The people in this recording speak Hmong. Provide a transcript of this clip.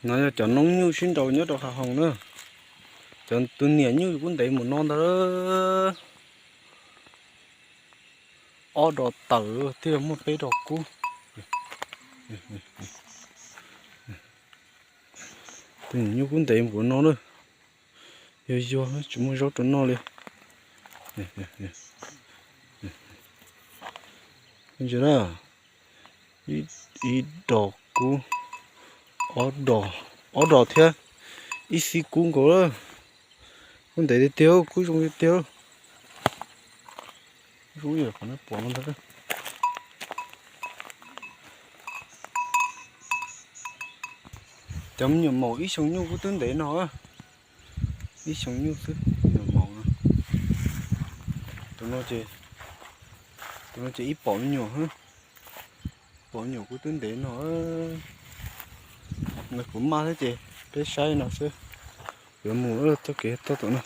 No yog cov noob nyuj sib nraus nyob rau hav hoom na. Cov tus niam nyuj kuv ntev mus no ntag. Ob dos tawm thiaj muaj peb dos kub. Tus niam nyuj kuv ntev mus no na. Yog yog tsis muaj zaub rau noj li. Ib dos kub, ob dos thiab ib xib kub nkaus lawm. Kub ntev tiag tiag, kub zoo tiag tiag. Zoo yam qhov nej pom no ntag. Cov me nyuam maum ib xyoo nyuj kuj twb ntev no. Ib xyoo nyuj xwb, me nyuam maum no. Tus no ces, tus no ces ib pom me nyuam, pom me nyuam kuj twb ntev no. Kuv maj thiab ces peb saib no xwb. Yuav mus txoj kev tuaj tom no.